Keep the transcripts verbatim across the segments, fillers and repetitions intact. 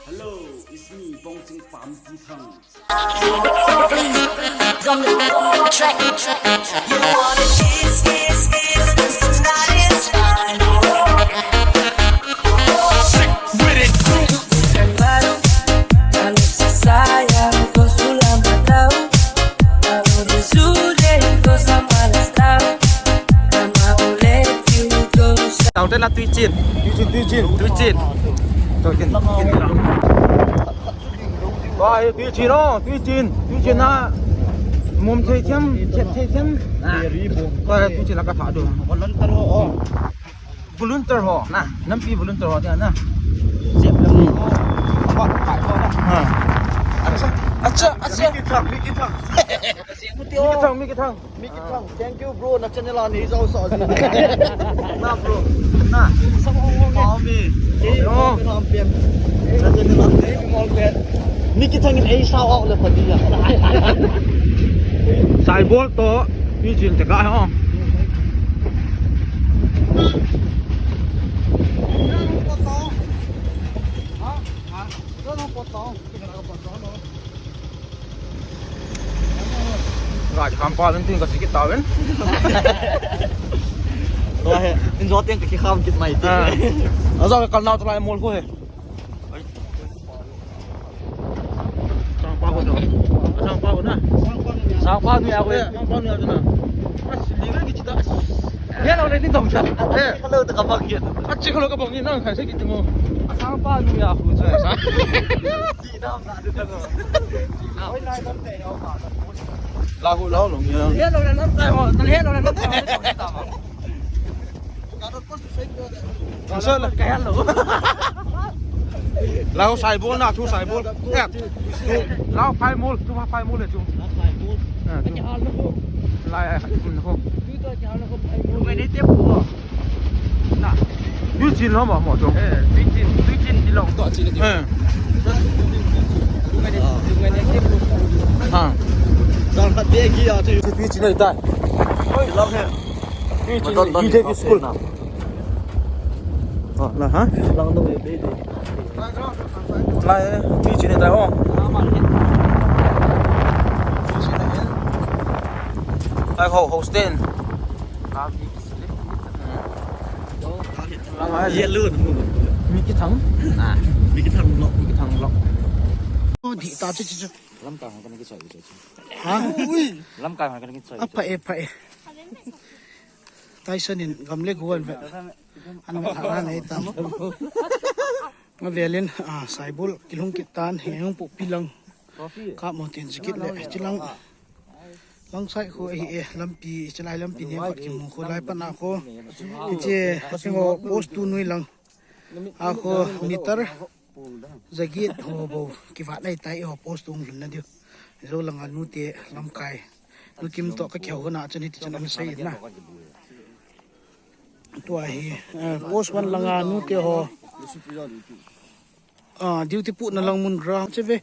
Hello, it's me, Bongching Pam Tithang. Tao te na tui chin. Tui chin, tui chin. Tui chin. Tui chin. Wa, tui chin o, tui chin. Tui chin na. Mum thei thiam, chet thei thiam. Wa, tui chin na ka tha du. Volunteer ho, na. Nampi volunteer ho, tia na. Siap lam ni. Wa, kai ho na. Ha. Acha, acha, acha. Mi kithang, mi kithang. Mi kithang, mi kithang. Mi kithang, thank you bro, na channel a nei jao sa ji. Na bro, na. Sa mo mo. Pa mi. Ei, no. Pe na am pian. Na channel a nei mi mo pian. Mi kithang in ei sao le pa dia. Saibol to, mi jin te ka ho. Gari kham pa lun tin ka sikit tawin. Tua he, in zo teng ka ki kham kit mai te. Ah. Azo ka kal nau tulai mol ko he. Sang pa ko to. Sang pa ko na. Sang pa nu ya ko. Eh, sang pa nu ya ko na. As, li ka ki chita. He lo le ni dong cha. Eh. Hello, ta ka bang ye. Achi ko lo ka bang ni nang khai se ki mo. Sang pa nu ya ko. Lahu, lahu, long ya. Hello, le nam tai ho, hello, le nam tai ho. Masa lah. Lahu saibol na, thu saibol. Ya. Lahu paimol, thu paimol le thu. Lai, eh, thu. Ngai ni te pu. Na. Tui chin lo ma mo to. Eh, tui chin, tui chin di long to chin di. Eh. Ngai ni, ngai ni te pu. Ha. Jang khat be gi a tui. Tui chin lo tai. Oi, long he. Tui chin, tui chin school. Ha, na ha. Long no be be. Lai, tui chin tai o. Tui chin tai. Ai ho, hostel. Ye lu. Mi kithang. Ah, mi kithang lo, mi kithang lo. O, di ta chu chu chu. Lamkai hoi ka na kichoi chu chu. Ha? Lamkai hoi ka na kichoi. Apa e, apa e. Tyson in gam le guan ve. An ve ha nei tam. Nga velin, ah, saibol kilhung kit tan, heng pu pilang. Ka mo tin sikit le, chilang. Lang sai ko e, eh, lampi, chilai lampi ni khat kimu ko lai pana ko. Che, ko post tu nui lang. A ko meter. Jagit ho bo, kivat lai tai ho post tu lhun na diu. Zo langa nute lamkai. Nu Kim to ka keu na chun hiti chun an sei na. Tua hi, eh, post one langa nute ho. Ah, duty pu na lang mun ground che ve.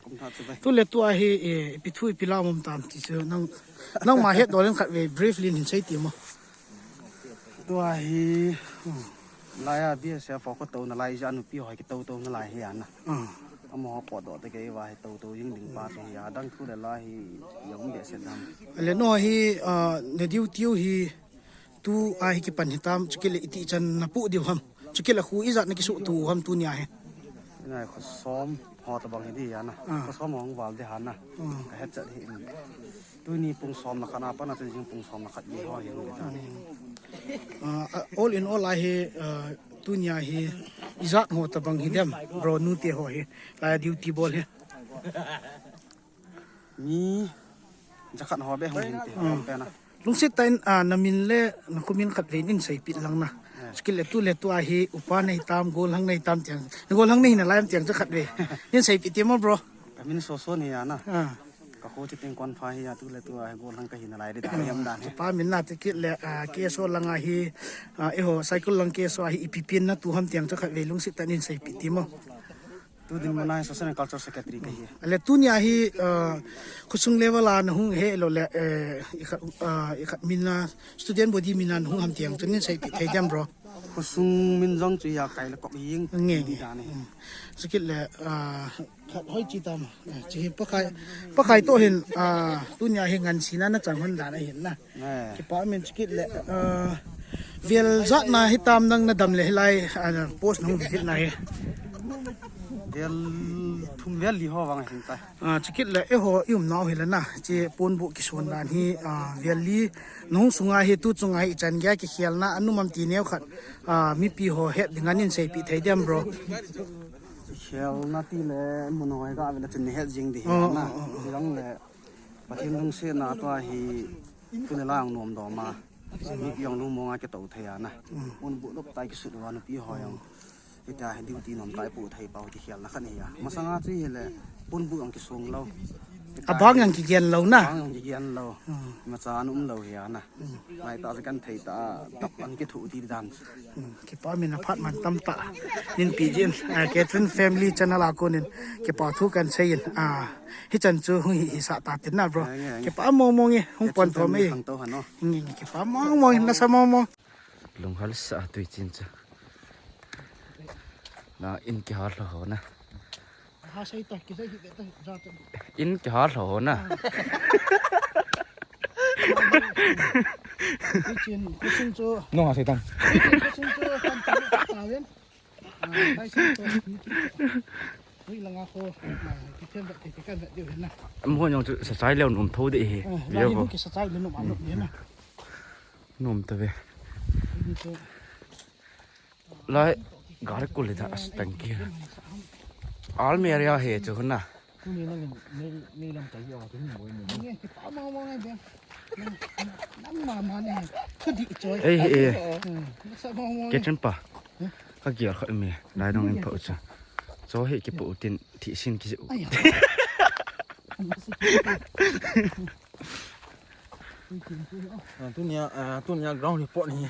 Tu le tua hi, eh, ipi thu ipi la mom tam ti chu nang, nangma het dol in khat ve briefly hin sei ti mo. Tua hi, hmm, lai a B S F ko to na lai ja nu pi hoi ki to to na lai hi ana. Ah. Amo ho po do te ke wa hi to to jing ding pa te hi a dang thu le la hi yong be se dam. Le no hi, ah, na duty hi Tu a hi kipan hitam, chukile iti chan na pu diu ham. Chukile khu ijat na kisu tu ham tunia hi. Ngai khu som ho tabang hi di ana. Ah. Khu som hong val de hana. Ah. Ka het chat hi. Tuni pung som na khat na pa na jing pung som na khat di ho hi. Ah, all in all a hi, ah, tunia hi ijat ho tabang hi dem. Bro nu te ho hi. La duty bol hi. Mi jakhat ho be hung hin te, hmm, pe na. Lungset tah in, ah, na min le na khumin khat vei nin seipeh lang na. Eh. Skill le tu le tu a hi upa nei tam, gollhang nei tam tiang. Gollhang nei na lai am tiang chu khat vei. Nin seipeh ti mo, bro. Ka min Soso ni ana. Ah. Ka kho chi ting kon pha hi a tu le tu a hi gollhang ka hi na lai di da yam dan hi. Pa min na ti kit le, ah, K S O lang a hi, ah, eiho cycle lang K S O a hi ipi pen na tu ham tiang chu khat vei lungset tah nin seipeh ti mo. Tu dinmun a hi Social and Culture Secretary ka hi. Ale tunia hi, ah, khosung level a na hung he lo le, eh, i khat, ah, i khat min a student body min a na hung ham tiang chu nin seipeh thei diam bro. Khosung min jong chu hia kai le kop hi jing. Nge, nge. Dan e. Hmm. Chukit le, ah, khat hoi chi tam. Eh, chi hi Pakai, Pakai toh hin, ah, tunia hi ngansena na chang hon dan ahin na. Eh. Kipa min chukit le, ah, vel jat na hi tam nang na dam le hilai, ah, post nung visit na hi. Vel thum vel li ho vang hin ta. Ah, chukit le, eiho i umnau hi le na, chi ponbuh kisun dan hi, ah, vel li nung sunga hi tu chunga hi chan gei kikhelna, anum am ti neo khat, ah, mipi ho het ding anin seipi thei dem, bro. Khelna ti le mun hoi ga ve le chun het jing di hi na. Oh, oh, oh, oh. Chi dang le, Pathen lungsetna tua hi, tu le lang nom dom a. Mipi jong lungmong a kito thei a na. Mm. Ponbuh lop tai kisut uva nupi ho jong. Hitia hi duty nom tai pu thei pau ti khelna khat hi a. Masanga chu hi le ponbuh jong kisung lou. Abang jong kigen lou na. Abang jong kigen lou. Mm. Macha an um lou hi a na. Mm. Lai ta se kan thei ta tap an kithu ti dan. Mm. Kipa min aphat man tam ta. Nin pi jin. Ah, Catherine Family Channel a konin. Kipa thu kan sei in. Ah, hichan chu hung hi, hi sa ta tin na, bro. Nge, nge, nge. Kipa mong mong e. Hung pon thom e. Khang to han o. Nge, nge, kipa mong mong, nasa mong mong. Lunghal sa tui chin cha. Na in kihal ho na. Ha sai ta, kisai hi ta, ja ta. In kihal ho na. Tui chin, khosung chu. No ha sai tang. Tui chin khosung chu, kan ta, ta ven. Ah, hai sai to. Ui langa kho, ah, kithem vet, kithem vet diu hin na. Am ho jong chu sa sai leo nom tho de hi. Ah, lai hi kisa sai le nom a nom ni na. Nom ta ve. Lai, gari kul da as tang ki. Almeria he chu na. Tuni na ni, ni, ni lam tai yo, tuni boi ni. Ni ki pa ma ma ngai be. Nang, nang ma ma ne. Thudi choi. Ei, ei. Hmm, sa ma ma. Ke chen pa. Hmm? Ka gear kha me. Lai dong in pa u cha. Cho he ki pa u tin thi sin ki. Ai ya. Ah, tunia, ah, tunia ground report ni.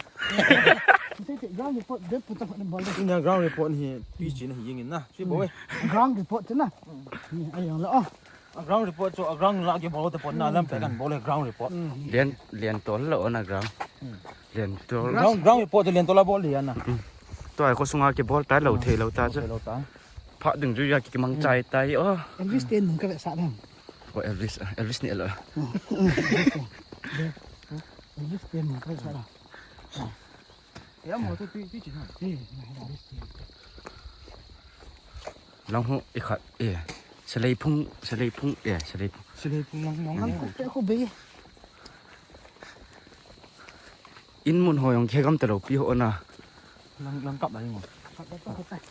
Ground report, dia puta pada bal. Tunia ground report ni, pi chin hi jing in na. Si boy. Ground report chu na. Ni, ai yang la, oh. Ah, ground report chu, ah, ground la ke bol te pon na lam pe kan bol ground report. Lian, lian tol lo na ground. Hmm. Lian tol. Ground, ground report chu lian tol la bol lian na. Hmm. Tua khosunga kibol ta lo, thei lo ta chu. Thei lo ta. Pha ding ju ya kimang chai tai o. Elvis ten nung ka ve sa dam. Ko Elvis, ah, Elvis ni lo. Elvis ten nung ka ve sa dam. Ya mo tu tu tu chi na. Eh, na Elvis ten. Lang ho ikhat, eh. Salei phung, salei phung, eh, salei phung. Salei phung lang lang. Lang ko pe ko be. In mun ho jong khe gam ta lo pi ho na. Lang, lang kap lai mo. Kap, kap, kap, kap.